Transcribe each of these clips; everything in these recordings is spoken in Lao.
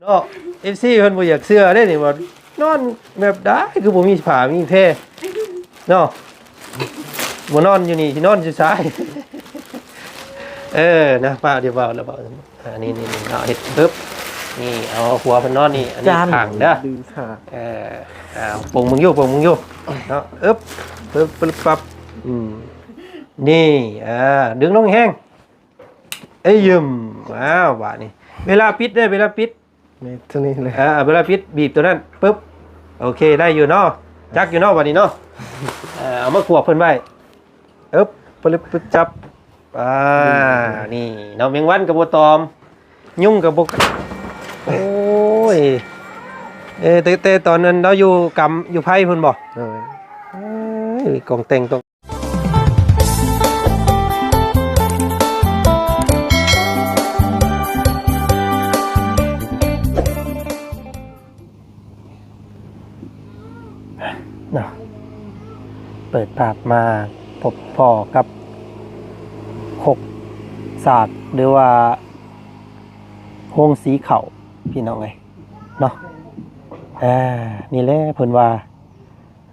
ເນາະ ເອັຟຊີ ເພິ່ນບໍ່ຢາກເຊື່ອເດ້ນີ້ ວ່ານອນແບບໃດຄືບໍ່ມີຜ້າມີແພເນາະ ບໍ່ນອນຢູ່ນີ້ຊິນອນຢູ່ໃສ? ເອີ ນະ ປ້າ ດຽວເວົ້າແລ້ວເວົ້າ ອ່າ ນີ້ໆໆ ເນາະ ເຮັດປຶບ ນີ້ ເອົາຫົວເພິ່ນນອນນີ້ ອັນນີ້ຂ້າງເດີ ເອີ ອ່າ ປົງເບິ່ງຢູ່ ປົງເບິ່ງຢູ່ເນາະ ອຶບ ປຶບ ປຶບ ປັບ ອືມ ນີ້ ອ່າ ດຶງລົງແຮງ ເອີຍ ຢືມ ອ້າວ ບາດນີ້ ເວລາປິດເດີ ເວລາປິດ ນີ້ ຕົວນີ້ເລີຍ ອ່າ ເວລາປິດ ບີບຕົວນັ້ນ ປຶບ ໂອເຄ ໄດ້ຢູ່ເນາະ ຈັກຢູ່ເນາະ ບາດນີ້ເນາະ ເອີ ເອົາມາຂວບເພິ່ນໄວ້ ອຶບ ປຶບ ປຶບ ຈັບ ອ່າ ນີ້ເນາະ ແມງວັນກໍບໍ່ຕອມ ຍຸງກໍບໍ່ກັດ ໂອ້ຍ ເອີ ແຕ່ ແຕ່ຕອນນັ້ນລາວຢູ່ກຳ ຢູ່ໄພພຸ້ນບໍ່? ໂດຍ ເອີຍ ກອງແຕ່ງຕ້ອງ ເນາະ ເປີດພາບມາພົບພໍ້ກັບຄົກສາກ ຫຼືວ່າໂຮງສີເຂົ້າ ພີ່ນ້ອງເອີຍເນາະ ອ່າ ນີ້ແຫຼະເພິ່ນວ່າ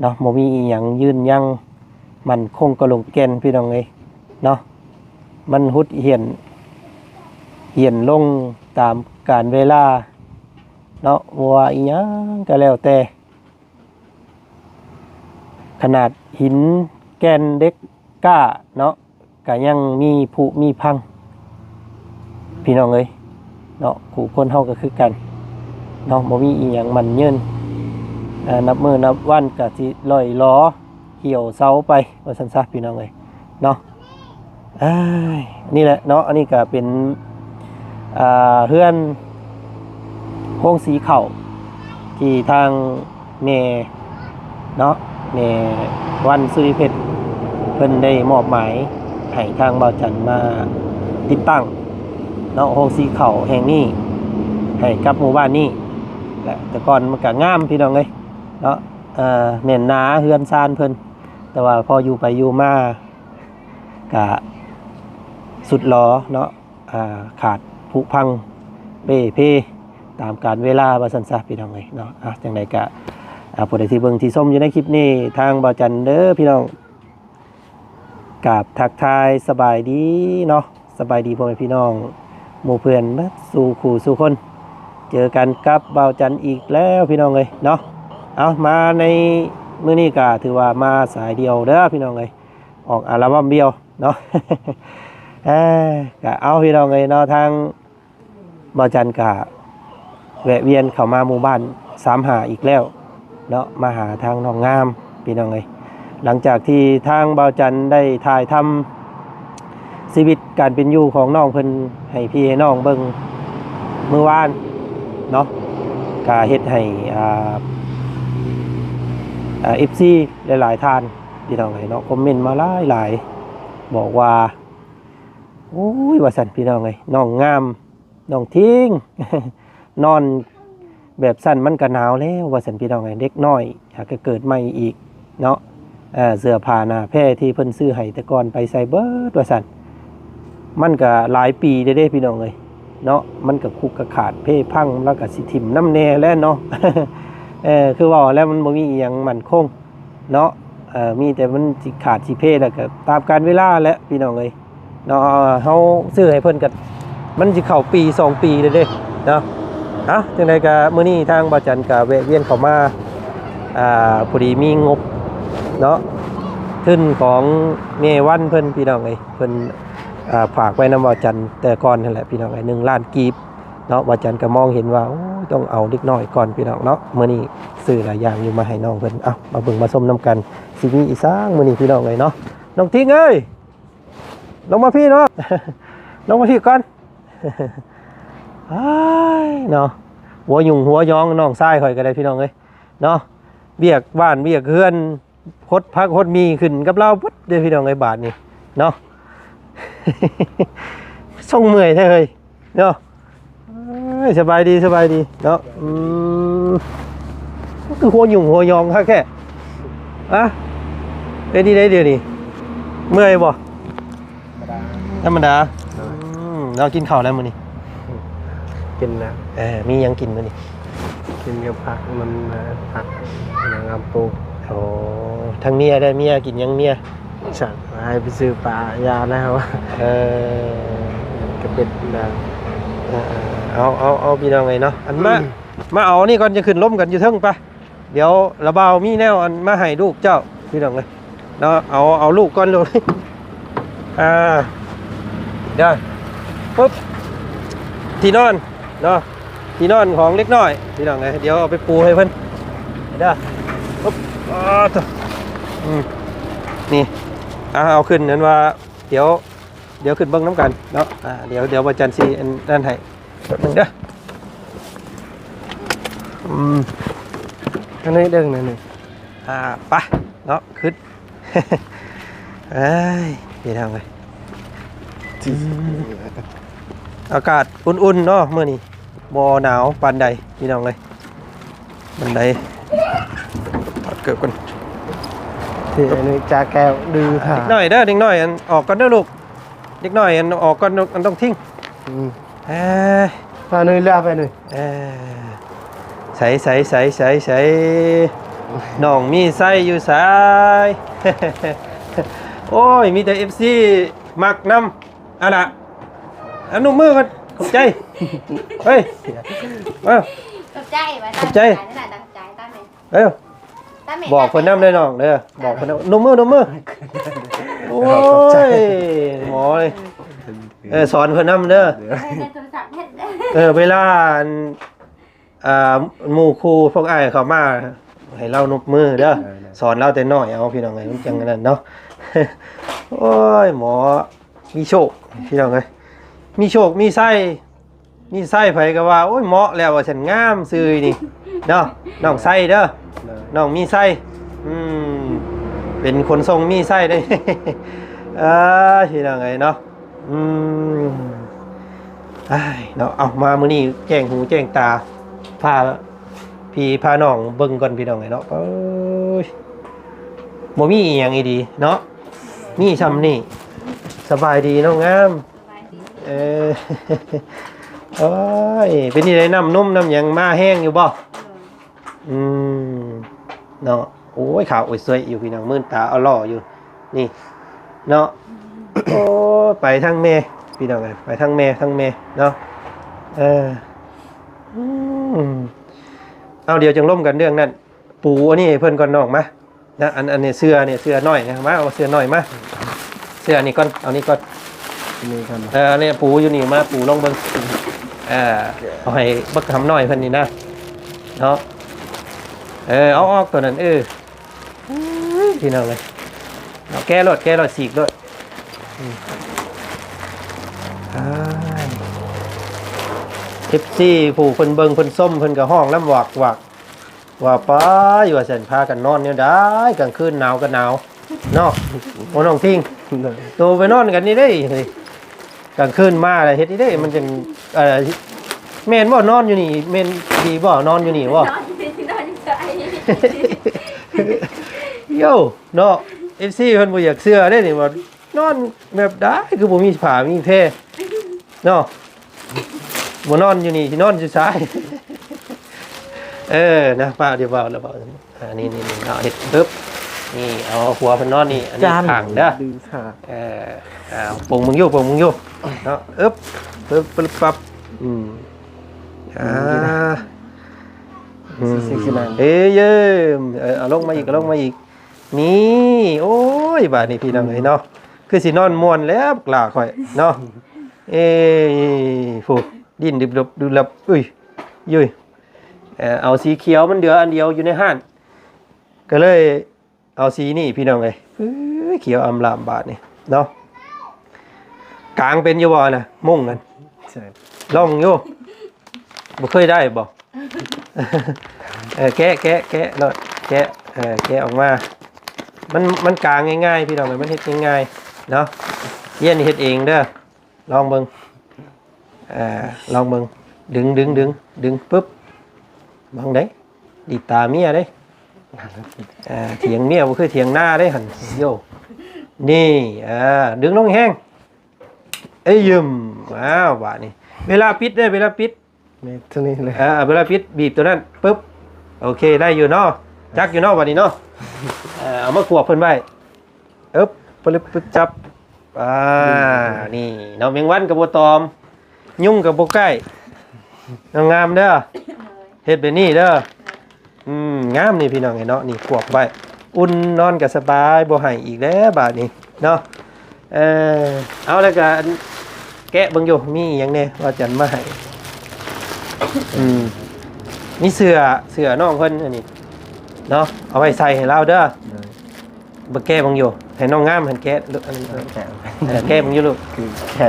ເນາະ ບໍ່ມີອີ່ຫຍັງຢືນຍັງໝັ້ນຄົງກະຫຼົງແກ່ນ ພີ່ນ້ອງເອີຍເນາະ ມັນຫຸດຫ້ຽນ ຫ້ຽນລົງຕາມການເວລາເນາະ ບໍ່ວ່າອີ່ຫຍັງກໍແລ້ວແຕ່ ຂະໜາດຫີນແກ່ນເຫຼັກກ້າເນາະ ກະຍັງມີຜຸມີພັງ ພີ່ນ້ອງເອີຍເນາະ ຄູ່ຄົນເຮົາກໍຄືກັນເນາະ ບໍ່ມີອີ່ຫຍັງໝັ້ນຍືນ ເອີ ນັບມື້ນັບວັນກະຊິລ່ອຍຫຼໍ ຫ່ຽວເຊົາໄປ ວ່າຊັ້ນຊະ ພີ່ນ້ອງເອີຍເນາະ ເອີຍ ນີ້ແຫຼະເນາະ ອັນນີ້ກະເປັນ ອ່າ ເຮືອນໂຮງສີເຂົ້າ ທີ່ທາງ ແມ່ເນາະ ແມ່ວັນ ສຸລິເພັດ ເພິ່ນໄດ້ມອບໝາຍໃຫ້ທາງບ່າວຈັນມາຕິດຕັ້ງເນາະ ໂຮງສີເຂົ້າແຫ່ງນີ້ໃຫ້ກັບໝູ່ບ້ານນີ້ ແລະ ແຕ່ກ່ອນມັນກະງາມ ພີ່ນ້ອງເອີຍເນາະ ເອີ ແໜ້ນໜາເຮືອນຊານເພິ່ນ ແຕ່ວ່າພໍຢູ່ໄປຢູ່ມາກະຊຸດຫຼໍເນາະ ອ່າ ຂາດຜຸພັງເປ່ເພຕາມການເວລາ ວ່າຊັ້ນຊະ ພີ່ນ້ອງເອີຍເນາະ ອ່າ ຈັ່ງໃດກະ ອ່າ ຜູ້ໃດທີ່ເບິ່ງທີ່ຊົມຢູ່ໃນຄລິບນີ້ ທາງບ່າວຈັນເດີພີ່ນ້ອງ ກາບທັກທາຍສະບາຍດີເນາະ ສະບາຍດີພໍ່ແມ່ພີ່ນ້ອງ ໝູ່ເພື່ອນເບິດສູ່ຄູ່ສູ່ຄົນ ເຈີກັນກັບບ່າວຈັນອີກແລ້ວ ພີ່ນ້ອງເອີຍເນາະ ເອົາ ມາໃນມື້ນີ້ກະຖືວ່າມາສາຍດຽວເດີ ພີ່ນ້ອງເອີຍ ອອກອັລະບັມດຽວ ເນາະ ເອີ ກະເອົາ ພີ່ນ້ອງເອີຍເນາະ ທາງບ່າວຈັນກະແວະວຽນເຂົ້າມາໝູ່ບ້ານສາມຫ້າອີກແລ້ວເນາະ ມາຫາທາງນ້ອງງາມ ພີ່ນ້ອງເອີຍ ຫຼັງຈາກທີ່ທາງບ່າວຈັນໄດ້ຖ່າຍທຳຊີວິດການເປັນຢູ່ຂອງນ້ອງເພິ່ນໃຫ້ພີ່ໃຫ້ນ້ອງເບິ່ງມື້ວານເນາະ ກະເຮັດໃຫ້ ອ່າ ເອັຟຊີ ຫຼາຍໆທ່ານ ພີ່ນ້ອງເອີຍເນາະ ຄອມເມັນມາຫຼາຍໆ ບອກວ່າ ໂອ້ຍ ວ່າຊັ້ນ ພີ່ນ້ອງເອີຍ ນ້ອງງາມ ນ້ອງທິງ ນອນແບບຊັ້ນມັນກະໜາວແລ້ວ ວ່າຊັ້ນ ພີ່ນ້ອງເອີຍ ເດັກນ້ອຍຫາກະເກີດໃໝ່ອີກເນາະ ເອີ ເສື້ອຜ້າໜ້າແພທີ່ເພິ່ນຊື້ໃຫ້ແຕ່ກ່ອນໄປໃສ່ເບິດ ວ່າຊັ້ນ ມັນກະຫຼາຍປີແລ້ວເດ້ ພີ່ນ້ອງເອີຍເນາະ ມັນກະຄຸກກະຂາດເພພັງ ລະກະຊິຖິ້ມນຳແດ່ແຫຼະເນາະ ເອີ ຄືເວົ້າແລ້ວ ມັນບໍ່ມີອີ່ຫຍັງໝັ້ນຄົງ ເນາະ ເອີ ມີແຕ່ມັນຊິຂາດຊິເພ ແລ້ວກໍຕາມການເວລາແຫຼະ ພີ່ນ້ອງເອີຍ ເນາະ ເຮົາຊື້ໃຫ້ເພິ່ນກໍ ມັນຊິເຂົ້າປີສອງປີແລ້ວເດ້ ເນາະ ເອົ້າ ຈັ່ງໃດກໍມື້ນີ້ທາງບ່າວຈັນກໍແວະວຽນເຂົ້າມາ ອ່າ ພໍດີມີງົບເນາະ ທຶນຂອງແມ່ວັນເພິ່ນ ພີ່ນ້ອງເອີຍ ເພິ່ນ ອ່າ ຝາກໄວ້ນຳບ່າວຈັນແຕ່ກ່ອນຫັ້ນແຫຼະ ພີ່ນ້ອງເອີຍ ໜຶ່ງລ້ານກີບ ເນາະ ບ່າວຈັນກໍມອງເຫັນວ່າ ໂອ້ຍ ຕ້ອງເອົາເດັກນ້ອຍກ່ອນ ພີ່ນ້ອງເນາະ ມື້ນີ້ຊື້ຫຼາຍຢ່າງຢູ່ມາໃຫ້ນ້ອງເພິ່ນ ເອົ້າ ມາເບິ່ງມາຊົມນຳກັນ ຊິມີອີ່ຫຍັງມື້ນີ້ ພີ່ນ້ອງເອີຍເນາະ ນ້ອງທິງເອີຍ ລົງມາພີ້ເນາະ ລົງມາພີ້ກ່ອນ ອ້າຍ ເນາະ ຫົວຫຍຸ້ງຫົວຍອງ ນ້ອງຊາຍຂ້ອຍກໍໄດ້ ພີ່ນ້ອງເອີຍເນາະ ວຽກບ້ານວຽກເຮືອນ ຫົດຜັກຫົດໝີ່ຂຶ້ນກັບລາວເບິດເດ້ ພີ່ນ້ອງເອີຍ ບາດນີ້ເນາະ ຊົງເມື່ອຍແທ້ເຮີ້ຍເນາະ ເອີຍ ສະບາຍດີ ສະບາຍດີເນາະ ອືມ ຄືຫົວຫຍຸ້ງຫົວຍອງຄັກແທ້ ອະ ເປັນຈັ່ງໃດດຽວນີ້ ເມື່ອຍບໍ່? ທຳມະດາ ທຳມະດາ ໂດຍ ອືມ ເຮົາກິນເຂົ້າແລ້ວມື້ນີ້? ກິນແລ້ວ. ເອີ ມີຫຍັງກິນມື້ນີ້? ກິນກັບຜັກ ມັນ ເອີ ຜັກນາງອຳປູ. ໂອ້ ທາງເມຍໄດ້ ເມຍກິນຫຍັງເມຍ? ສັກໃຫ້ໄປຊື້ປາຢາແລ້ວ. ເອີ ກະເປັດນາງ. ເອີໆ ເອົາ ເອົາ ເອົາ ພີ່ນ້ອງເອີຍເນາະ ອັນມາ ມາເອົານີ້ກ່ອນ ຈະຂຶ້ນລົມກັນຢູ່ເທິງປະ. ດຽວລະບ່າວມີແນວອັນມາໃຫ້ລູກເຈົ້າ ພີ່ນ້ອງເອີຍເນາະ. ເອົາ ເອົາລູກກ່ອນລູກ. ອ່າ ເດີ ປຶບ ທີ່ນອນເນາະ ທີ່ນອນຂອງເດັກນ້ອຍ ພີ່ນ້ອງເອີຍ. ດຽວເອົາໄປປູໃຫ້ເພິ່ນເດີ ປຶບ. ອາ ໂທ້ ອືມ ນີ້ ອ່າ ເອົາຂຶ້ນນັ້ນວ່າ ດຽວ ດຽວຂຶ້ນເບິ່ງນຳກັນເນາະ. ອ່າ ດຽວ ດຽວບ່າວຈັນຊິອັນນັ້ນໃຫ້ ແປັບໜຶ່ງເດີ. ອືມ ອັນນີ້ເດີ ນັ້ນນີ້ ອ່າ ໄປເນາະ ຂຶ້ນ. ເອີຍ ພີ່ນ້ອງເອີຍ ອືມ ອາກາດອຸ່ນໆເນາະມື້ນີ້ ບໍ່ໜາວປານໃດ ພີ່ນ້ອງເອີຍ. ບັນໄດ ຖອດເກີບກ່ອນ ທີ່ອັນນີ້ຈາແກ້ວດື້ ເດັກນ້ອຍເດີ ເດັກນ້ອຍອັນ ອອກກ່ອນເດີລູກ. ເດັກນ້ອຍອັນອອກກ່ອນ ອັນຕ້ອງຖິ້ມ. ອືມ ເອີ ພາໜຸ່ຍລາໄປໜຸ່ຍ. ເອີ ໃສ ໃສ ໃສ ໃສ ໃສ ນ້ອງມີໄຊຢູ່ໃສ? ໂອ້ຍ ມີແຕ່ເອັຟຊີມັກນຳ. ເອົາລະ ເອົານົບມືກ່ອນ ຂອບໃຈ. ເຮີ້ຍ ເອີ ຂອບໃຈ ຂອບໃຈ ເອີ ບອກເພິ່ນນຳເດີນ້ອງເດີ ບອກເພິ່ນນຳ ນົບມື ນົບມື. ໂອ້ຍ ໝໍເອີຍ ເອີ ສອນເພິ່ນນຳເດີ. ເອີ ເວລາອັນ ອ່າ ໝູ່ຄູ່ພວກອ້າຍເຂົ້າມາ ໃຫ້ລາວນົບມືເດີ ເອີ ສອນລາວແຕ່ນ້ອຍເອົາ ພີ່ນ້ອງເອີຍ ມັນຈັ່ງອັນນັ້ນເນາະ. ໂອ້ຍ ໝໍມີໂຊກ ພີ່ນ້ອງເອີຍ ມີໂຊກມີໄຊ. ນິໄສໃຜກໍວ່າ ໂອ້ຍ ເໝາະແລ້ວວ່າຊັ້ນ ງາມຊື່ນີ້ເນາະ ນ້ອງໄຊເດີ ໂດຍ ນ້ອງມີໄຊ ອືມ ເປັນຄົນຊົງມີໄຊເດ້. ເອີຍ ພີ່ນ້ອງເອີຍເນາະ ອືມ ອ້າຍເນາະ. ເອົາ ມາມື້ນີ້ແຈ້ງຫູແຈ້ງຕາ ພາພີ່ພານ້ອງເບິ່ງກ່ອນ ພີ່ນ້ອງເອີຍເນາະ. ໂອ້ຍ ບໍ່ມີອີ່ຫຍັງອີ່ດີເນາະ ມີຊ່ຳນີ້. ສະບາຍດີນ້ອງງາມ. ສະບາຍດີ ເອີ ໂອ້ຍ ເປັນຈັ່ງໃດ ນ້ຳນົມນ້ຳຫຍັງມາແຮງຢູ່ບໍ່? ໂດຍ ອືມ ເນາະ ໂອ້ຍ ຂາວໂອ້ຍສວຍຢູ່ ພີ່ນ້ອງ ມື່ນຕາອະຫຼໍ່ຢູ່ນີ້ເນາະ. ໂອ້ຍ ໄປທາງແມ່ ພີ່ນ້ອງເອີຍ ໄປທາງແມ່ ທາງແມ່ເນາະ. ເອີ ອືມ ເອົາ ດຽວຈັ່ງລົມກັນເລື່ອງນັ້ນ. ປູອັນນີ້ໃຫ້ເພິ່ນກ່ອນນ້ອງ ມານະ. ອັນ ອັນນີ້ເສື້ອນີ້ ເສື້ອນ້ອຍນະ ມາເອົາເສື້ອນ້ອຍມາ. ເສື້ອອັນນີ້ກ່ອນ ເອົານີ້ກ່ອນ ນີ້ກ່ອນ ເອີ ອັນນີ້ປູຢູ່ນີ້ ມາປູລອງເບິ່ງ. ເອີ ເອົາໃຫ້ບັກຄຳນ້ອຍເພິ່ນນີ້ນະ ເນາະ. ເອີ ເອົາອອກໂຕນັ້ນ ເອີ ພີ່ນ້ອງເອີຍ ເອົາແກະໂລດ ແກະໂລດ ສີກໂລດ. ອືມ ອ້າຍ ເອັຟຊີ ຜູ້ເພິ່ນເບິ່ງເພິ່ນຊົມ ເພິ່ນກໍຮ້ອງນຳວາກໆ ວ່າໄປວ່າຊັ້ນ ພາກັນນອນແນວໃດ ກາງຄືນໜາວກໍໜາວເນາະ. ໂອ້ ນ້ອງທິງ ໂຕໄປນອນກັນນີ້ເດ້ ກາງຄືນມາແລ້ວເຮັດນີ້ເດ້ ມັນຈັ່ງ ເອີ ແມ່ນບໍ່ ນອນຢູ່ນີ້ ແມ່ນດີບໍ່ ນອນຢູ່ນີ້ບໍ່? ນອນຢູ່ໃສ? ໂຢ ເນາະ ເອັຟຊີ ເພິ່ນບໍ່ຢາກເຊື່ອເດ້ນີ້ວ່າ ນອນແບບໃດ ຄືບໍ່ມີຜ້າມີແພເນາະ. ບໍ່ນອນຢູ່ນີ້ ຊິນອນຢູ່ໃສ? ເອີ ນະ ປ້າ ດຽວເວົ້າ ດຽວເວົ້າ ອ່າ ນີ້ໆໆ ເນາະ ເຮັດປຶບ ນີ້ ເອົາຫົວເພິ່ນນອນນີ້ ອັນນີ້ຂ້າງເດີ ດຶງຂາ ເອີ ອ່າ ປົງເບິ່ງຢູ່ ປົງເບິ່ງຢູ່ເນາະ ອຶບ ປຶບ ປຶບ ປັບ ອືມ ອ່າ ອືມ ເອີ ເອີ ເອີ ເອົາລົງມາອີກ ເອົາລົງມາອີກ ນີ້ ໂອ້ຍ ບາດນີ້ພີ່ນ້ອງເອີຍເນາະ ຄືຊິນອນມ່ວນແລ້ວບັກຫຼ້າຂ້ອຍເນາະ. ເອີ ຜູ້ ດີ້ນດຶບໆ ດຸລັບ ອຸ້ຍ ຢຸ້ຍ ເອີ ເອົາສີຂຽວ ມັນເຫຼືອອັນດຽວຢູ່ໃນຮ້ານ ກໍເລີຍເອົາສີນີ້ພີ່ນ້ອງເອີຍ. ເອີຍ ຂຽວອຳລາມບາດນີ້ເນາະ. ກາງເປັນຢູ່ບໍ່ນະ ມຸ້ງນັ້ນ? ລອງຢູ່ ບໍ່ເຄີຍໄດ້ບໍ່? ເອີ ແກະ ແກະ ແກະໂລດ ແກະ ເອີ ແກະອອກມາ ມັນ ມັນກາງງ່າຍໆ ພີ່ນ້ອງເອີຍ ມັນເຮັດງ່າຍໆເນາະ. ວຽນເຮັດເອງເດີ ລອງເບິ່ງ ເອີ ລອງເບິ່ງ ດຶງ ດຶງ ດຶງ ດຶງ ປຶບ ເບິ່ງເດ້ ດີດຕາເມຍເດ້. ເອີ ຖຽງເມຍບໍ່ຄືຖຽງນາເດ້ຫັ້ນ ໂຢ ນີ້ ເອີ ດຶງລົງແຮງ ເອີ ຢືມ ອ້າວ ບາດນີ້ ເວລາປິດເດ້ ເວລາປິດ ນີ້ ໂຕນີ້ເລີຍ ເອີ ເວລາປິດ ບີບໂຕນັ້ນປຶບ ໂອເຄ ໄດ້ຢູ່ເນາະ ຈັກຢູ່ເນາະ ບັດນີ້ເນາະ ເອີ ເອົາມາຂວບເພິ່ນໄວ້ ອຶບ ປຶບ ປຶບ ຈັບ ອ່າ ນີ້ເນາະ ແມງວັນກໍບໍ່ຕອມ ຍຸງກໍບໍ່ໃກ້ ງາມໆເດີ ເຮັດແບບນີ້ເດີ ອືມ ງາມນີ້ພີ່ນ້ອງເອີຍເນາະ ນີ້ຂວບໄວ້ ອຸ່ນນອນກໍສະບາຍ ບໍ່ໄຫ້ອີກແລ້ວບາດນີ້ເນາະ ເອີ ເອົາ ແລ້ວກໍອັນ ແກະເບິ່ງຢູ່ ມີອີ່ຫຍັງແດ່ວ່າຈັນມາໃຫ້ ອືມ ມີເສື້ອ ເສື້ອນ້ອງເພິ່ນອັນນີ້ເນາະ ເອົາໄວ້ໃສ່ໃຫ້ລາວເດີ ໂດຍ ເບິ່ງແກະເບິ່ງຢູ່ ໃຫ້ນ້ອງງາມຫັ້ນແກະ ແກະ ເອີ ແກະເບິ່ງຢູ່ລູກ ຄືແກະ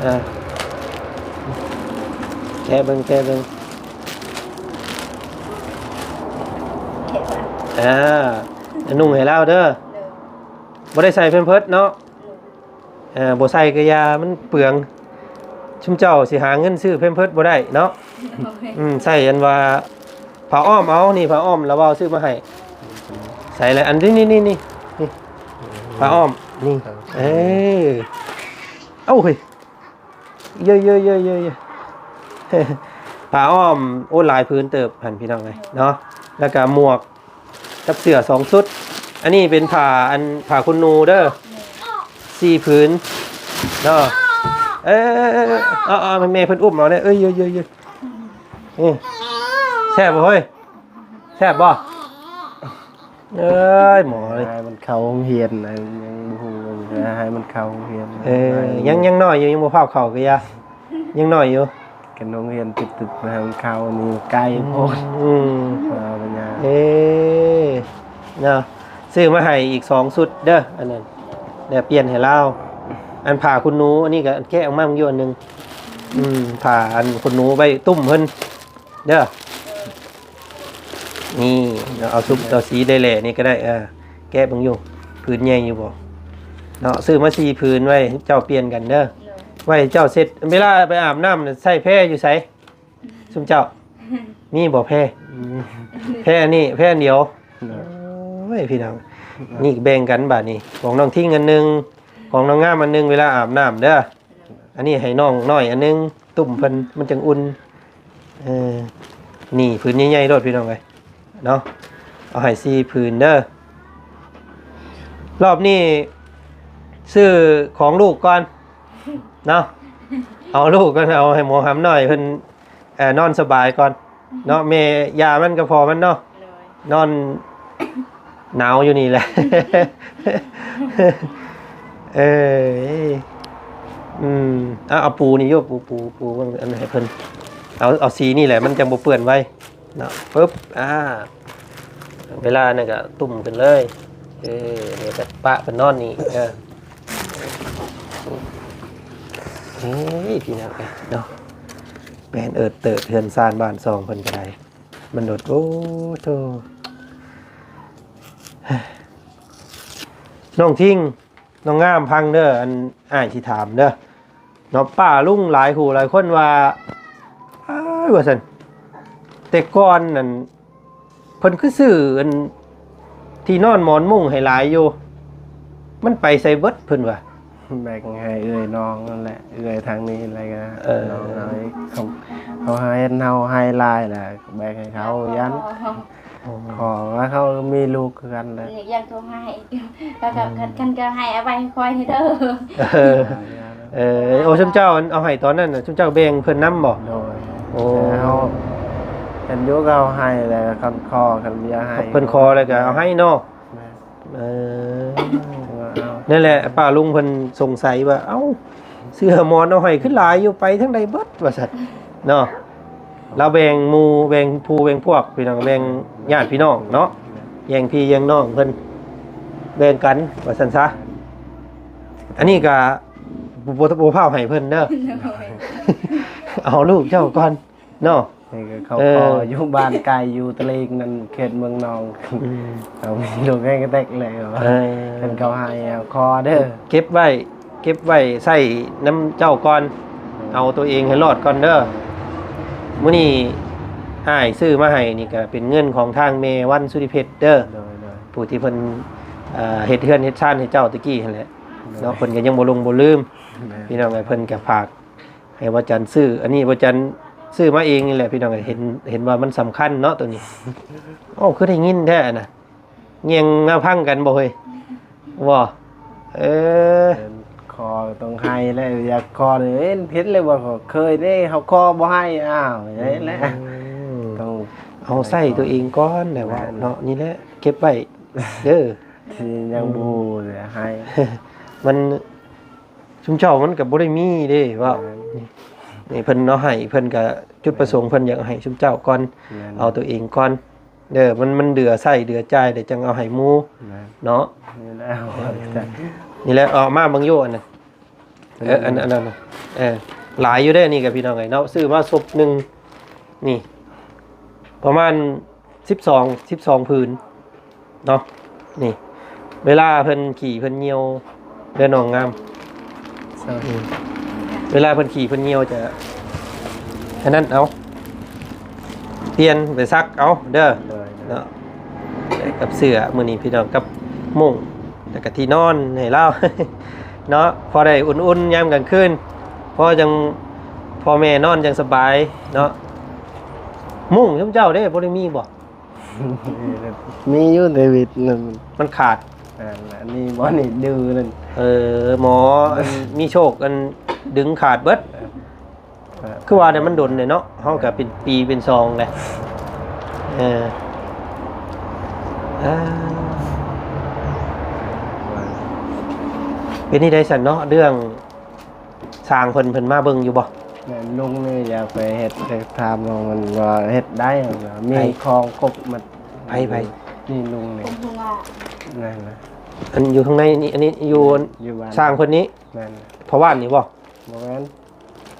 ເອີ ແກະເບິ່ງ ແກະເບິ່ງ ອ່າ ນຸ່ງໃຫ້ລາວເດີ ໂດຍ ບໍ່ໄດ້ໃສ່ແພມເພີດເນາະ ໂດຍ ເອີ ບໍ່ໃສ່ກໍຢ່າ ມັນເປືອງ ຊຸມເຈົ້າຊິຫາເງິນຊື້ແພມເພີດບໍ່ໄດ້ເນາະ ໂດຍ ອືມ ໃສ່ອັນວ່າຜ້າອ້ອມເອົາ ນີ້ຜ້າອ້ອມລາວເວົ້າຊື້ມາໃຫ້ ໃສ່ແລ້ວ ອັນນີ້ ນີ້ ນີ້ ນີ້ ຜ້າອ້ອມ ນີ້ ເອີ ເອົ້າ ເຮີ້ຍ ເຢີໆໆໆ ຜ້າອ້ອມ ໂອ້ ຫຼາຍຜືນເຕີບຫັ້ນ ພີ່ນ້ອງເອີຍເນາະ ແລ້ວກໍໝວກກັບເສື້ອສອງຊຸດ ອັນນີ້ເປັນຜ້າ ອັນ ຜ້າຂົນໜູເດີ ສີ່ຜືນເນາະ ເອີ ເອີ ເອີ ເອີ ເອີ ເອົາ ເອົາ ແມ່ເພິ່ນອຸ້ມເອົາເດີ ເອີ ເຢີໆໆ ນີ້ ແຊບບໍ່ເຮີ້ຍ ແຊບບໍ່? ເອີຍ ໝໍເອີຍ ໃຫ້ມັນເຂົ້າໂຮງຮຽນນະ ຍັງບໍ່ຮູ້ ໃຫ້ມັນເຂົ້າໂຮງຮຽນ ເອີ ຍັງ ຍັງນ້ອຍຢູ່ ຍັງບໍ່ພາວເຂົ້າກໍຢ່າ ຍັງນ້ອຍຢູ່ ຄັນໂຮງຮຽນຕຶບໆ ໃຫ້ມັນເຂົ້າ ນີ້ໄກໂພດ ອືມ ເອີ ເອີ ເນາະ ຊື້ມາໃຫ້ອີກສອງຊຸດເດີ ອັນນັ້ນ ແລ້ວປ່ຽນໃຫ້ລາວ ອັນຜ້າຂົນໜູ ອັນນີ້ກໍແກະອອກມາເບິ່ງຢູ່ອັນໜຶ່ງ ອືມ ຜ້າອັນຂົນໜູໄວ້ຕຸ້ມເພິ່ນ ເດີ ນີ້ ເອົາຊຸບ ເອົາສີໄດ້ແຫຼະ ນີ້ກໍໄດ້ ເອີ ແກະເບິ່ງຢູ່ ຜືນໃຫຍ່ຢູ່ບໍ່ເນາະ ຊື້ມາສີ່ຜືນ ໄວ້ເຈົ້າປ່ຽນກັນເດີ ໂດຍ ໄວ້ເຈົ້າເຊັດ ເວລາໄປອາບນ້ຳໃຊ້ແພຢູ່ໃສ ຊຸມເຈົ້າ ມີບໍ່ແພ? ອືມ ແພອັນນີ້ ແພອັນດຽວ ໂດຍ ໂອ້ຍ ພີ່ນ້ອງ ນີ້ແບ່ງກັນບາດນີ້ ຂອງນ້ອງທິງອັນໜຶ່ງ ຂອງນ້ອງງາມອັນໜຶ່ງ ເວລາອາບນ້ຳເດີ ອັນນີ້ໃຫ້ນ້ອງນ້ອຍອັນໜຶ່ງ ຕຸ້ມເພິ່ນ ມັນຈັ່ງອຸ່ນ ເອີ ນີ້ຜືນໃຫຍ່ໆໂລດພີ່ນ້ອງເອີຍເນາະ ເອົາໃຫ້ສີ່ຜືນເດີ ລອບນີ້ຊື້ຂອງລູກກ່ອນເນາະ ເອົາລູກກ່ອນ ເອົາໃຫ້ໝໍຫຳນ້ອຍເພິ່ນ ເອີ ນອນສະບາຍກ່ອນເນາະ ແມ່ຢາມັນກັບພໍ່ມັນເນາະ ໂດຍ ນອນໜາວຢູ່ນີ້ແຫຼະ ເອີ ອືມ ເອົາ ເອົາປູນີ້ຢູ່ ປູ ປູ ປູເບິ່ງອັນໃຫ້ເພິ່ນ ເອົາ ເອົາສີນີ້ແຫຼະ ມັນຈັ່ງບໍ່ເປື້ອນໄວເນາະ ປຶບ ອ່າ ເວລານັ້ນກໍຕຸ້ມຂຶ້ນເລີຍ ເອີ ນີ້ກໍປະເພິ່ນນອນນີ້ ເອີ ເອີຍ ພີ່ນ້ອງເອີຍເນາະ ແປນເອີດເຕີດ ເຮືອນຊານບ້ານຊ່ອງເພິ່ນກໍໄດ້ ມັນໂດດ ໂອ້ໂທ້ ນ້ອງທິງ ນ້ອງງາມ ຟັງເດີ ອັນອ້າຍຊິຖາມເດີ ເນາະ ປ້າລຸງຫຼາຍຜູ້ຫຼາຍຄົນວ່າ ອ້າຍ ວ່າຊັ້ນ ແຕ່ກ່ອນນັ້ນ ເພິ່ນຄືຊື້ອັນທີ່ນອນໝອນມຸ້ງໃຫ້ຫຼາຍຢູ່ ມັນໄປໃສເບິດເພິ່ນວ່າ ແບ່ງໃຫ້ເອື້ອຍນ້ອງນັ້ນແຫຼະ ເອື້ອຍທາງນີ້ແລ້ວກໍ ເອີ ນ້ອງເຮົາອີກ ເຂົາ ເຂົາໃຫ້ເຮົາໃຫ້ຫຼາຍແລ້ວ ແບ່ງໃຫ້ເຂົາ ຢ້ານ ອໍ ຂໍວ່າເຂົາມີລູກຄືກັນແຫຼະ ນີ້ຍັງໂທໃຫ້ ແລ້ວກໍ ອືມ ຄັນ ຄັນກໍໃຫ້ເອົາໄວ້ໃຫ້ຂ້ອຍນີ້ເດີ ເອີ ເອີ ໂອ້ ຊຸມເຈົ້າເອົາໃຫ້ຕອນນັ້ນນະ ຊຸມເຈົ້າແບ່ງເພິ່ນນຳບໍ່? ໂດຍ ໂອ້ ເຮົາເຫັນຢູ່ເຂົາໃຫ້ແລ້ວ ຄັນຂໍ ຄັນຢາກໃຫ້ ເພິ່ນຂໍແລ້ວກໍເອົາໃຫ້ເນາະ ແມ່ນ ເອີ ຖືວ່າເອົາ ນັ້ນແຫຼະ ປ້າລຸງເພິ່ນສົງໄສວ່າ ເອົ້າ ເສື້ອໝອນເອົາໃຫ້ຄືຫຼາຍຢູ່ ໄປທາງໃດເບິດ ວ່າຊັ້ນເນາະ ລາວແບ່ງໝູ່ ແບ່ງຜູ້ ແບ່ງພວກ ພີ່ນ້ອງ ແບ່ງຍາດພີ່ນ້ອງເນາະ ແຍ່ງພີ່ແຍ່ງນ້ອງເພິ່ນ ແບ່ງກັນ ວ່າຊັ້ນຊະ ອັນນີ້ກະບໍ່ ບໍ່ ບໍ່ພ້າວໃຫ້ເພິ່ນເດີ ໂດຍ ເອົາລູກເຈົ້າກ່ອນເນາະ ນີ້ກໍເຂົາ ເອີ ຂໍຢູ່ບ້ານໄກ ຢູ່ຕະລິງນັ້ນ ເຂດເມືອງນອງ ອືມ ເຂົາມີລູກແຮງກະແຕັກແລ້ວ ເອີ ເພິ່ນເຂົາໃຫ້ເອົາຂໍເດີ ເກັບໄວ້ ເກັບໄວ້ໃຊ້ນຳເຈົ້າກ່ອນ ເອົາຕົວເອງໃຫ້ລອດກ່ອນເດີ ມື້ນີ້ອ້າຍຊື້ມາໃຫ້ນີ້ກໍເປັນເງິນຂອງທາງແມ່ວັນ ສຸລິເພັດເດີ ໂດຍໆ ຜູ້ທີ່ເພິ່ນ ເອີ ເຮັດເຮືອນເຮັດຊານໃຫ້ເຈົ້າຕະກີ້ຫັ້ນແຫຼະ ໂດຍ ເນາະ ເພິ່ນກໍຍັງບໍ່ລົງບໍ່ລືມ ແມ່ນ ພີ່ນ້ອງເອີຍ ເພິ່ນກໍຝາກໃຫ້ວ່າຈັນຊື້ ອັນນີ້ວ່າຈັນ ຊື້ມາເອງນີ້ແຫຼະພີ່ນ້ອງເອີຍ ເຫັນ ເຫັນວ່າມັນສຳຄັນເນາະໂຕນີ້. ເອົ້າ ຄືໄດ້ຍິນແທ້ນະ ແຍ່ງມາພັງກັນບໍ່ເຮີ້ຍ? ບໍ່ ເອີ ຂໍຕ້ອງໃຫ້ແຫຼະ ຢາກຂໍນີ້ເຫັນແລ້ວວ່າເຄີຍເດ້ ເຮົາຂໍບໍ່ໃຫ້ ອ້າວ ເຮັດແຫຼະ ອືມ ຕ້ອງເອົາໃຊ້ຕົວເອງກ່ອນແຫຼະ ແມ່ນ ເວົ້າເນາະ ນີ້ແຫຼະ ເກັບໄວ້ເດີ ທີ່ຍັງບໍ່ຮູ້ເລີຍໃຫ້ ມັນ ຊຸມເຈົ້າມັນກໍບໍ່ໄດ້ມີເດ້ ເວົ້າ ແມ່ນ ນີ້ເພິ່ນເນາະ ໃຫ້ເພິ່ນກໍຈຸດປະສົງເພິ່ນຢາກໃຫ້ຊຸມເຈົ້າກ່ອນ ແມ່ນ ເອົາຕົວເອງກ່ອນເດີ ມັນ ມັນເຫຼືອໃຊ້ເຫຼືອຈ່າຍແລ້ວຈັ່ງເອົາໃຫ້ໝູ່ ແມ່ນ ເນາະ ນີ້ແຫຼະ ເອີ ນີ້ແຫຼະ ເອົາມາເບິ່ງຢູ່ອັນນັ້ນ ເອີ ອັນ ອັນນັ້ນນະ ເອີ ຫຼາຍຢູ່ເດ້ນີ້ກໍພີ່ນ້ອງເອີຍເນາະ ຊື້ມາສົບໜຶ່ງນີ້ ປະມານສິບສອງ ສິບສອງຜືນເນາະ ນີ້ ເວລາເພິ່ນຂີ້ເພິ່ນຍ່ຽວເດີນ້ອງງາມ ອືມ ເວລາເພິ່ນຂີ້ເພິ່ນຍ່ຽວຈະ ອັນນັ້ນເອົາ ປ່ຽນໄປຊັກເອົາເດີ ໂດຍ ເນາະ ກັບເສື້ອມື້ນີ້ພີ່ນ້ອງ ກັບມຸ້ງ ແລ້ວກະທີ່ນອນໃຫ້ລາວເນາະ ພໍໄດ້ອຸ່ນໆຍາມກາງຄືນ ພໍຈັ່ງ ພໍ່ແມ່ນອນຈັ່ງສະບາຍເນາະ. ມຸ້ງຊຸມເຈົ້າເດ້ ບໍ່ໄດ້ມີບໍ່? ມີຢູ່ ແຕ່ວິດນັ້ນ ມັນຂາດ ອັນນີ້ບໍ່ ນີ້ດື້ນັ້ນ ເອີ ໝໍ ອັນມີໂຊກ ອັນດຶງຂາດເບິດ ເອີ ຄືວ່າແຕ່ມັນດົນແຫຼະເນາະ ເຮົາກໍເປັນປີເປັນສອງແຫຼະ ເອີ ອ່າ ເປັນຈັ່ງໃດຊັ້ນເນາະ ເລື່ອງ ຊ່າງເພິ່ນ ເພິ່ນມາເບິ່ງຢູ່ບໍ່? ແມ່ນ ລຸງນີ້ຢາກໄປເຮັດ ຢາກຖາມນ້ອງມັນວ່າເຮັດໄດ້ ມີ ໃຜ? ຂອງຄົບໝົດ ໃຜ ໃຜ? ນີ້ລຸງນີ້ ຄົບຫົວງອກ ນັ້ນນະ ອັນຢູ່ຂ້າງໃນນີ້ ອັນນີ້ຢູ່ ຢູ່ບ້ານ ຊ່າງເພິ່ນນີ້ ແມ່ນ ພໍ່ບ້ານນີ້ບໍ່? ບໍ່ແມ່ນ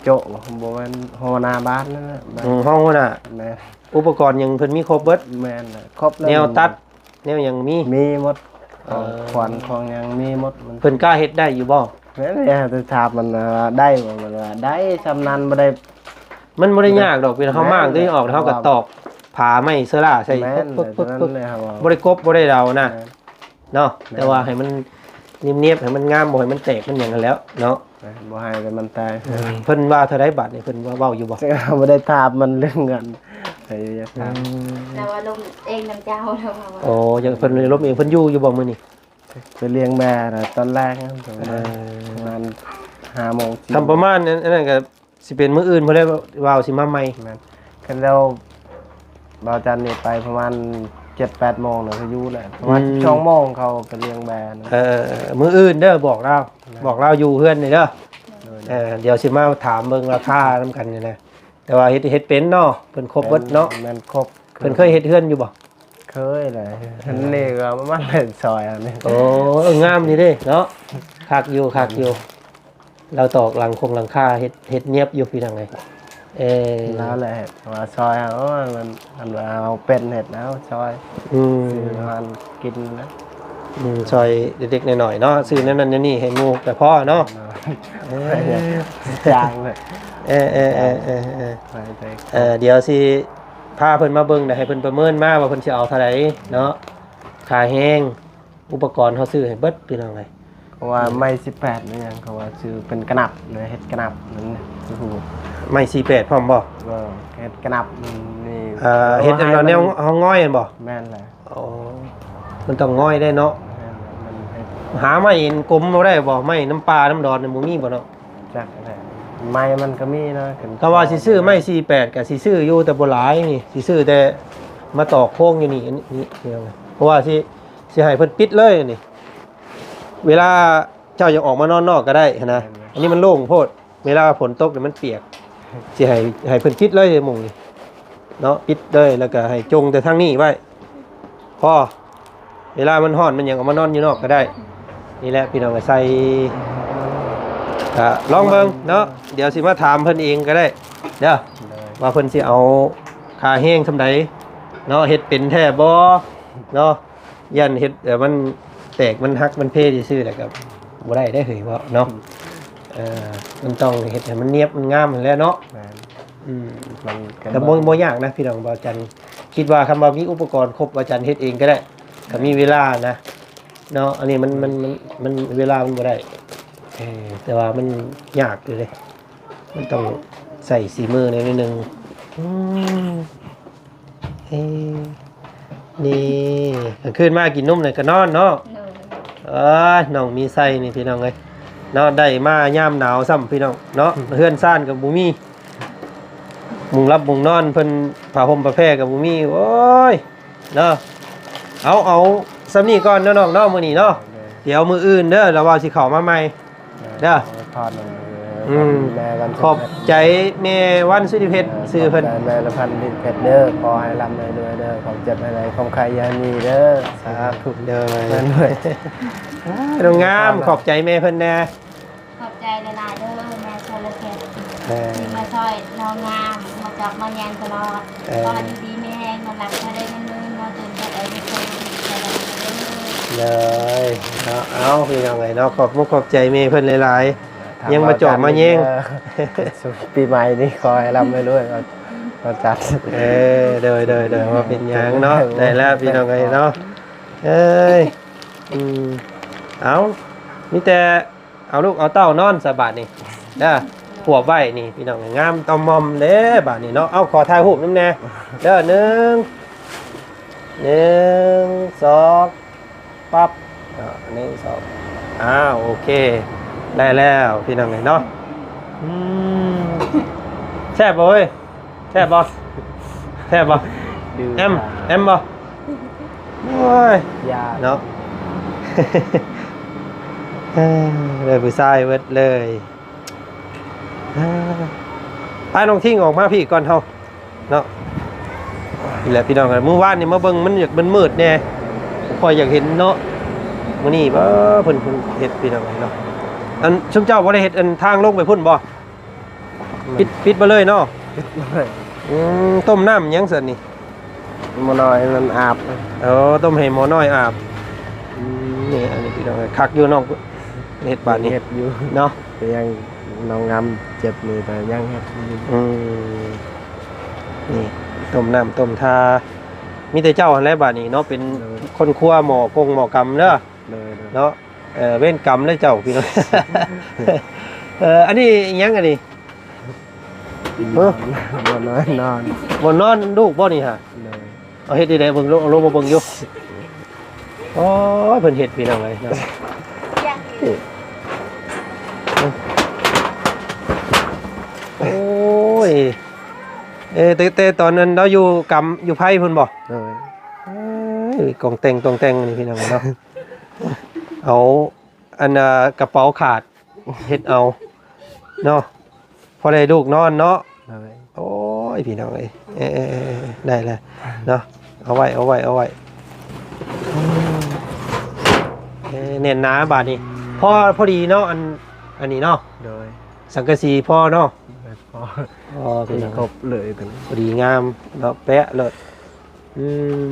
ໂຈະບໍ່ ບໍ່ແມ່ນ ຫົວໜ້າບ້ານນັ້ນນະ ອືມ ຮອງຫົວໜ້າ ແມ່ນ ອຸປະກອນຫຍັງເພິ່ນມີຄົບເບິດ ແມ່ນ ຄົບແລ້ວ ແນວຕັດ ແນວຫຍັງມີ ມີໝົດ ຂອງ ເອີ ຂວັນຂອງຫຍັງມີໝົດ ມັນ ເພິ່ນກ້າເຮັດໄດ້ຢູ່ບໍ່? ແມ່ນແຫຼະ ໄປຖາມມັນວ່າໄດ້ບໍ່ ມັນວ່າໄດ້ ຊ່ຳນັ້ນບໍ່ໄດ້ ມັນບໍ່ໄດ້ຍາກດອກ ເວລາເຮົາມ້າງຕົວນີ້ອອກ ເຮົາກໍຕອກຜ້າໄມ້ເຊີລາໃສ່ ແມ່ນ ປຶບໆ ບໍ່ໄດ້ກົບບໍ່ໄດ້ເດົານະ ແມ່ນ ເນາະ ແມ່ນ ແຕ່ວ່າໃຫ້ມັນນຽບໆ ໃຫ້ມັນງາມ ບໍ່ໃຫ້ມັນແຕກມັນຫຍັງຫັ້ນແຫຼ້ວເນາະ ບໍ່ໃຫ້ແຕ່ມັນແຕກ ເອີ ເພິ່ນວ່າເທົ່າໃດບາດນີ້ ເພິ່ນວ່າເວົ້າຢູ່ບໍ່? ບໍ່ໄດ້ຖາມມັນເລື່ອງເງິນ ອືມ ແຕ່ວ່າລົມເອງນຳເຈົ້າ ແລ້ວວ່າ ໂອ້ ຢາກເພິ່ນລົມເອງ ເພິ່ນຢູ່ຢູ່ບໍ່ມື້ນີ້? ໄປລ້ຽງແບ້ນະ ຕອນແລງນະ ເອີ ປະມານຫ້າໂມງ ຄ່ຳປະມານນັ້ນ ອັນນັ້ນກໍ ຊິເປັນມື້ອື່ນພຸ້ນແຫຼະ ວ່າຊິມາໃໝ່ ແມ່ນ ຄັນແລ້ວ ບ່າວຈັນນີ້ໄປປະມານເຈັດແປດໂມງແລ້ວ ກໍຢູ່ແລ້ວ ປະມານ ອືມ ສິບສອງໂມງ ເຂົາໄປລ້ຽງແບ້ນະ ເອີ ມື້ອື່ນເດີ ບອກລາວ ແມ່ນ ບອກລາວຢູ່ເຮືອນນີ້ເດີ ໂດຍ ເອີ ດຽວຊິມາຖາມເບິ່ງລາຄານຳກັນນີ້ນະ ແຕ່ວ່າເຮັດ ເຮັດເປັນເນາະ ເພິ່ນຄົບເບິດເນາະ ແມ່ນ ຄົບ ເພິ່ນເຄີຍເຮັດເຮືອນຢູ່ບໍ່? ເຄີຍແຫຼະ ເອີ ເຮືອນນີ້ກໍປະມານເລີຍຊອຍເອົານີ້ ໂອ້ ເອີ ງາມຢູ່ເດ້ເນາະ ຄັກຢູ່ ຄັກຢູ່ ລາວຕອກຫຼັງຄົງຫຼັງຄາ ເຮັດ ເຮັດນຽບຢູ່ພີ່ນ້ອງເອີຍ ເອີ ລາວແຫຼະເຮັດ ວ່າຊອຍເຮົາ ໂອ້ຍ ມັນ ອັນວ່າເຮົາເປັນເຮັດແລ້ວຊອຍ ອືມ ຊື້ອາຫານກິນນະ ອືມ ຊອຍເລັກໆນ້ອຍໆເນາະ ຊື້ແນວນັ້ນແນວນີ້ໃຫ້ໝູ່ກໍພໍເນາະ ເອີ ຈ້າງເລີຍ ເອີ ເອີ ເອີ ດຽວຊິ ພາເພິ່ນມາເບິ່ງ ແລ້ວໃຫ້ເພິ່ນປະເມີນມາວ່າເພິ່ນຊິເອົາເທົ່າໃດເນາະ ຄ່າແຮງ ອຸປະກອນເຮົາຊື້ໃຫ້ເບິດພີ່ນ້ອງເອີຍ ເພາະວ່າໄມ້ສິບແປດນີ້ຫຍັງ ເຂົາວ່າຊື້ເປັນກະໜັບນະ ເຮັດກະໜັບນັ້ນນະ ໄມ້ສີ່ແປດພ້ອມບໍ່? ເອີ ເຮັດກະໜັບນີ້ ເອີ ເຮັດແນວເຮົາງອຍຫັ້ນບໍ່? ແມ່ນແຫຼະ ອໍ ມັນຕ້ອງງອຍໄດ້ເນາະ ແມ່ນແຫຼະ ມັນເຮັດ ຫາໄມ້ອັນກົມບໍ່ໄດ້ບໍ່? ໄມ້ນຳປ່ານຳດອນນີ້ບໍ່ມີບໍ່ເນາະ? ຈັກແຫຼະ ໄມ້ມັນກໍມີເນາະ ຄັນ ຖ້າວ່າຊິຊື້ໄມ້ສີ່ແປດກໍຊິຊື້ຢູ່ ແຕ່ບໍ່ຫຼາຍນີ້ ຊິຊື້ແຕ່ມາຕອກໂຄງຢູ່ນີ້ ອັນນີ້ ນີ້ ເພາະວ່າຊິ ຊິໃຫ້ເພິ່ນປິດເລີຍນີ້ ເວລາເຈົ້າຢາກອອກມານອນນອກກໍໄດ້ຫັ້ນນະ ອັນນີ້ມັນໂລ່ງໂພດ ເວລາຝົນຕົກນີ້ມັນປຽກ ຊິໃຫ້ ໃຫ້ເພິ່ນປິດເລີຍໝ່ອງນີ້ເນາະ ປິດເລີຍ ແລ້ວກໍໃຫ້ຈົ່ງແຕ່ທາງນີ້ໄວ້ ພໍເວລາມັນຮ້ອນມັນຫຍັງ ອອກມານອນຢູ່ນອກກໍໄດ້. ນີ້ແຫຼະພີ່ນ້ອງ ໃສ່ ກະລອງເບິ່ງເນາະ ດຽວຊິມາຖາມເພິ່ນເອງກໍໄດ້ເດີ ໂດຍ ວ່າເພິ່ນຊິເອົາຄ່າແຮງສ່ຳໃດເນາະ ເຮັດເປັນແທ້ບໍ່ເນາະ ຢ້ານເຮັດ ເອີ ມັນແຕກມັນຫັກມັນເພຊື່ໆ ແລ້ວກໍບໍ່ໄດ້ເດ້ເຮີ້ຍ ເວົ້າເນາະ ເອີ ມັນຕ້ອງເຮັດໃຫ້ມັນນຽບມັນງາມຫັ້ນແຫຼະເນາະ ແມ່ນ ອືມ ມັນກໍ ແຕ່ບໍ່ ບໍ່ຍາກນະພີ່ນ້ອງ ບ່າວຈັນຄິດວ່າ ຄຳວ່າມີອຸປະກອນຄົບ ບ່າວຈັນເຮັດເອງກໍໄດ້ ກໍມີເວລານະເນາະ ອັນນີ້ມັນ ມັນ ມັນ ມັນ ເວລາມັນບໍ່ໄດ້ ເອີ ແຕ່ວ່າມັນຍາກຢູ່ເດ້ ມັນຕ້ອງໃຊ້ສີມືໜ້ອຍໜຶ່ງ ອືມ ເອີ ນີ້ ກາງຄືນມາກິນນົມແລ້ວກໍນອນເນາະ. ໂດຍ ເອີຍ ນ້ອງມີໄຊນີ້ພີ່ນ້ອງເອີຍເນາະ ໄດ້ມາຍາມໜາວຊ້ຳພີ່ນ້ອງເນາະ. ເຮືອນຊານກໍບໍ່ມີ ມຸງຫຼັບມຸງນອນເພິ່ນ ຜ້າຫົ່ມຜ້າແພກໍບໍ່ມີ. ໂອ້ຍ ເນາະ ເອົາ ເອົາສ່ຳນີ້ກ່ອນເນາະນ້ອງເນາະ ມື້ນີ້ເນາະ. ໂດຍ ດຽວມື້ອື່ນເດີ ລະວ່າຊິເຂົ້າມາໃໝ່ເດີ. ໂດຍ ອືມ ແມ່ວັນ ຂອບໃຈແມ່ວັນສຸລິເພັດ ເອີ ຊື່ເພິ່ນ ຂອບໃຈແມ່ລະພັນ ສຸລິເພັດເດີ. ຂໍໃຫ້ລ່ຳໃຫ້ລວຍເດີ ຄວາມເຈັບໃຫ້ໄຫຼ ຄວາມໄຂ້ຢ່າມີເດີ. ສາທຸ ໂດຍ ແມ່ນເລີຍ. ນ້ອງງາມ ຂອບໃຈແມ່ເພິ່ນແດ່. ຂອບໃຈຫຼາຍໆເດີແມ່ຊົນລະເພັດ ເອີ ທີ່ມາຊ່ອຍນ້ອງງາມ ມາຈອກມາແຍງຕະຫຼອດ. ເອີ ຂໍໃຫ້ຢູ່ດີມີແຮງ ເງິນຫຼັກເທົ່າໃດເງິນໝື່ນ ເງິນຕື່ມເທົ່າໃດເງິນແສນ. ເດີ ເນາະ ເອົາ ພີ່ນ້ອງເອີຍເນາະ ຂອບມຸກຂອບໃຈແມ່ເພິ່ນຫຼາຍໆ ຍັງມາຈອກມາແຍງ. ປີໃໝ່ນີ້ຂໍໃຫ້ລ່ຳໃຫ້ລວຍ ເອົາຈັດ. ເອີ ໂດຍໆໆ ບໍ່ເປັນຫຍັງເນາະ ໄດ້ແລ້ວພີ່ນ້ອງເອີຍເນາະ. ເອີຍ ອືມ ເອົາ ມີແຕ່ ເອົາລູກເອົາເຕົ້ານອນສະບາດນີ້ເດີ ຂວບໄວ້ນີ້ພີ່ນ້ອງ ງາມຕ່ອມມອມເດ້ບາດນີ້ເນາະ. ເອົາ ຂໍຖ່າຍຮູບນຳແດ່ເດີ ໜຶ່ງ ໜຶ່ງ ສອງ ປັບ ເອີ ໜຶ່ງ ສອງ ອ້າວ ໂອເຄ ໄດ້ແລ້ວພີ່ນ້ອງເອີຍເນາະ. ອືມ ແຊບບໍ່ເອີຍ? ແຊບບໍ່? ແຊບບໍ່? ແອມ ແອມບໍ່? ໂອ້ຍ ເນາະ ເອີ ໄດ້ຜູ້ຊາຍເບິດເລີຍ. ເອີ ໄປນ້ອງທິງອອກມາພີ້ກ່ອນເຮົາເນາະ. ນີ້ແຫຼະພີ່ນ້ອງເອີຍ ມື້ວານນີ້ມາເບິ່ງມັນຢາກມືດໆແດ່ ບໍ່ຄ່ອຍຢາກເຫັນເນາະ. ມື້ນີ້ ເອີ ເພິ່ນ ເພິ່ນເຮັດພີ່ນ້ອງເອີຍເນາະ. ອັນ ຊຸມເຈົ້າບໍ່ໄດ້ເຮັດອັນທາງລົງໄປພຸ້ນບໍ່? ປິດ ປິດມາເລີຍເນາະ. ປິດມາເລີຍ. ອືມ ຕົ້ມນ້ຳຫຍັງຊັ້ນນີ້? ໝໍນ້ອຍມັນອາບ. ເອີ ຕົ້ມໃຫ້ໝໍນ້ອຍອາບ. ອືມ ນີ້ ອັນນີ້ພີ່ນ້ອງເອີຍ ຄັກຢູ່ນ້ອງເຮັດບາດນີ້ ເຮັດຢູ່ເນາະ. ແຕ່ຍັງນ້ອງງາມເຈັບນີ້ ແຕ່ຍັງເຮັດຢູ່. ອືມ ນີ້ ຕົ້ມນ້ຳຕົ້ມທ່າ ມີແຕ່ເຈົ້າຫັ້ນແຫຼະບາດນີ້ເນາະ ເປັນ ເອີ ຄົນຄົວໝໍກົງໝໍກຳເດີ. ໂດຍໆ ເນາະ. ເອີ ເວນກຳເລີຍເຈົ້າພີ່ນ້ອງ. ເອີ ອັນນີ້ອີຫຍັງອັນນີ້? ເອີ ບ່ອນນອນ ບ່ອນນອນລູກບໍ່ນີ້ຫະ? ໂດຍ. ເອົາເຮັດໄດ້ໃດເບິ່ງ ເອົາລົງມາເບິ່ງຢູ່. ໂອ້ຍ ເພິ່ນເຮັດພີ່ນ້ອງເອີຍເນາະ. ໂອ້ຍ ເອີ ແຕ່ ແຕ່ຕອນນັ້ນລາວຢູ່ກຳ ຢູ່ໄພພຸ້ນບໍ່? ໂດຍ. ເອີຍ ກອງແຕ່ງ ກອງແຕ່ງນີ້ພີ່ນ້ອງເນາະ. ເອົາ ອັນ ອ່າ ກະເປົາຂາດເຮັດເອົາເນາະ ພໍໄດ້ລູກນອນເນາະ. ໂດຍ. ໂອ້ຍ ພີ່ນ້ອງເອີຍ ເອີ ເອີ ເອີ ໄດ້ແລ້ວເນາະ. ເອົາໄວ້ ເອົາໄວ້ ເອົາໄວ້. ເອີ ແໜ້ນໜາບາດນີ້ ພໍ ພໍດີເນາະ ອັນ ອັນນີ້ເນາະ. ໂດຍ. ສັງກະສີພໍເນາະ. ໂດຍ ພໍ ພໍ ພໍດີ ພີ່ນ້ອງ ຄົບເລີຍ ພໍດີງາມເນາະ ແປະໂລດ. ອື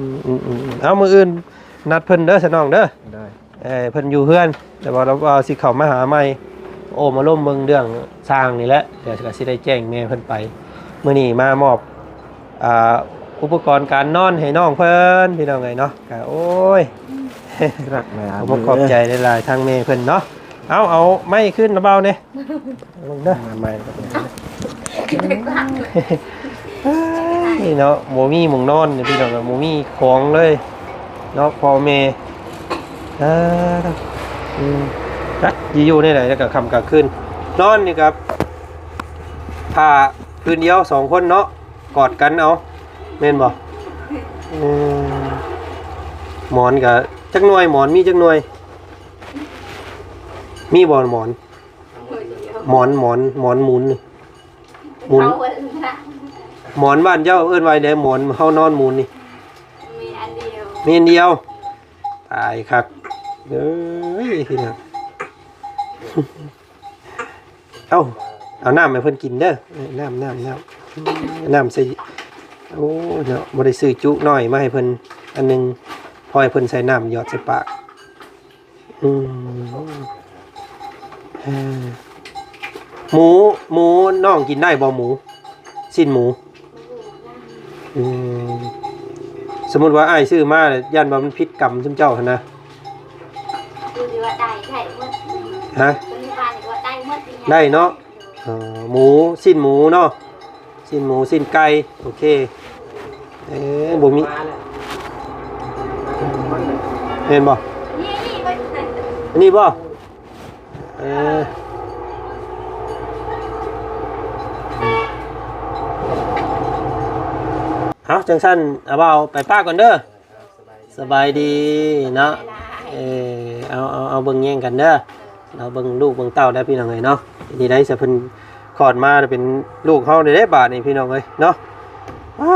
ມ ອືມ ອືມ ເອົາ ມື້ອື່ນນັດເພິ່ນເດີ ສະນ້ອງເດີ. ໂດຍ. ເອີ ເພິ່ນຢູ່ເຮືອນ ແຕ່ວ່າລາວວ່າຊິເຂົ້າມາຫາໃໝ່ ໂອ້ມາລົມເບິ່ງເລື່ອງຊ່າງນີ້ແຫຼະ ດຽວກໍຊິໄດ້ແຈ້ງແມ່ເພິ່ນໄປ. ມື້ນີ້ມາມອບ ອ່າ ອຸປະກອນການນອນໃຫ້ນ້ອງເພິ່ນ ພີ່ນ້ອງເອີຍເນາະ. ກໍ ໂອ້ຍ ລັກແມ່ ຂອບ ຂອບໃຈຫຼາຍໆ ທາງແມ່ເພິ່ນເນາະ. ເອົາ ເອົາໄມ້ຂຶ້ນລະເບົາແດ່. ເບິ່ງເດີ ມາໃໝ່ກໍເປັນ ເອີຍ ເນາະ ບໍ່ມີໝ່ອງນອນນີ້ພີ່ນ້ອງ ບໍ່ມີຂອງເລີຍເນາະ ພໍ່ແມ່. ເອີ ອືມ ຈັກຊິຢູ່ແນວໃດ ແລ້ວກໍຄ່ຳກາງຄືນ ນອນນີ້ກໍຜ້າພື້ນດຽວສອງຄົນເນາະ ກອດກັນເອົາ ແມ່ນບໍ່? ເອີ ໝອນກໍຈັກໜ່ວຍ ໝອນມີຈັກໜ່ວຍ? ມີບໍ່ໝອນ? ໝອນ ໝອນ ໝອນໝູນນີ້ ໝູນ ເອົາເບິ່ງນະ ໝອນບ້ານເຈົ້າເອີ້ນວ່າໃດ? ໝອນເຮົານອນໝູນນີ້ ມີອັນດຽວ ມີອັນດຽວ. ຕາຍຄັກເອີຍ ພີ່ນ້ອງ. ເອົາ ເອົານ້ຳໃຫ້ເພິ່ນກິນເດີ ເອີ ນ້ຳ ນ້ຳ ນ້ຳ ນ້ຳໃສ່ ໂອ້ຍເນາະ ບໍ່ໄດ້ຊື້ຈຸນ້ອຍມາໃຫ້ເພິ່ນອັນໜຶ່ງ ພໍໃຫ້ເພິ່ນໃສ່ນ້ຳຫຍອດໃສ່ປາກ. ອືມ ເອີ ໝູ ໝູນ້ອງກິນໄດ້ບໍ່? ໝູ ຊີ້ນໝູ. ອືມ ສົມມຸດວ່າອ້າຍຊື້ມາ ຢ້ານວ່າມັນຜິດກຳຊຸມເຈົ້າຫັ້ນນະ. ຄືຊິວ່າໄດ້ ໄດ້ໝົດ. ຮະ? ຄືຊິວ່າໄດ້ໝົດ. ໄດ້ເນາະ. ເອີ ໝູ ຊີ້ນໝູເນາະ. ຊີ້ນໝູ ຊີ້ນໄກ່ ໂອເຄ. ເອີ ບໍ່ມີ ແມ່ນບໍ່? ນີ້ບໍ່? ເອີ ເອົາ ຈັ່ງຊັ້ນ ອາບ່າວໄປປ້າກ່ອນເດີ. ສະບາຍດີເນາະ. ເອີ ເອົາ ເອົາ ເອົາເບິ່ງແຍງກັນເດີ. ເອົາເບິ່ງລູກເບິ່ງເຕົ້າໄດ້ພີ່ນ້ອງເອີຍເນາະ. ນີ້ໄດ້ສະເພິ່ນຄອດມາເປັນລູກເຮົາເດ້ບາດນີ້ພີ່ນ້ອງເອີຍເນາະ. ອ້າ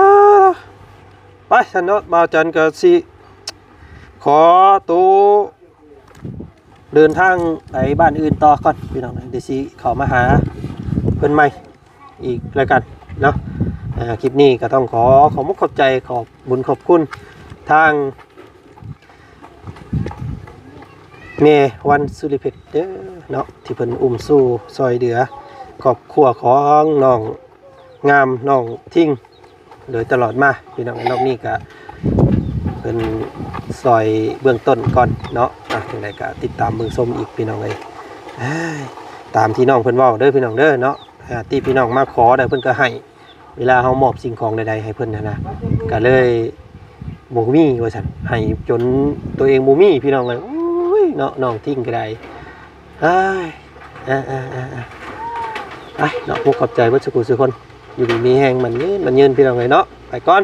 ໄປຊັ້ນເນາະ ບ່າວຈັນກໍຊິຂໍໂຕ ເດີນທາງໄປບ້ານອື່ນຕໍ່ກ່ອນພີ່ນ້ອງ. ດຽວຊິເຂົ້າມາຫາເພິ່ນໃໝ່ອີກແລ້ວກັນເນາະ. ເອີ ຄລິບນີ້ກໍຕ້ອງຂໍຂອບມຸກຂອບໃຈ ຂອບບຸນຂອບຄຸນທາງແມ່ວັນສຸລິເພັດເດີເນາະ ທີ່ເພິ່ນອຸ້ມຊູຊ່ອຍເຫຼືອຄອບຄົວຂອງນ້ອງງາມ ນ້ອງທິງ ໂດຍຕະຫຼອດມາພີ່ນ້ອງ. ຮອບນີ້ກະເພິ່ນຊ່ອຍເບື້ອງຕົ້ນກ່ອນເນາະ. ອ່ະ ຈັ່ງໃດກະຕິດຕາມເບິ່ງຊົມອີກພີ່ນ້ອງເອີຍ. ເອີຍ ຕາມທີ່ນ້ອງເພິ່ນເວົ້າເດີພີ່ນ້ອງເດີເນາະ. ອ່າ ທີ່ພີ່ນ້ອງມາຂໍໄດ້ ເພິ່ນກໍໃຫ້ ເວລາເຮົາມອບສິ່ງຂອງໃດໆໃຫ້ເພິ່ນຫັ້ນນະ ກໍເລີຍບໍ່ມີວ່າຊັ້ນ ໃຫ້ຈົນຕົວເອງບໍ່ມີພີ່ນ້ອງເອີຍ. ໂອ້ຍເນາະ ນ້ອງທິງກໍໄດ້. ອ້າຍ ເອີໆໆໆ ໄປເນາະ. ຂອບໃຈເບິດສູ່ຜູ້ສູ່ຄົນ ຢູ່ດີມີແຮງ ໝັ້ນຍືນ ໝັ້ນຍືນພີ່ນ້ອງເອີຍເນາະ. ໄປກ່ອນ.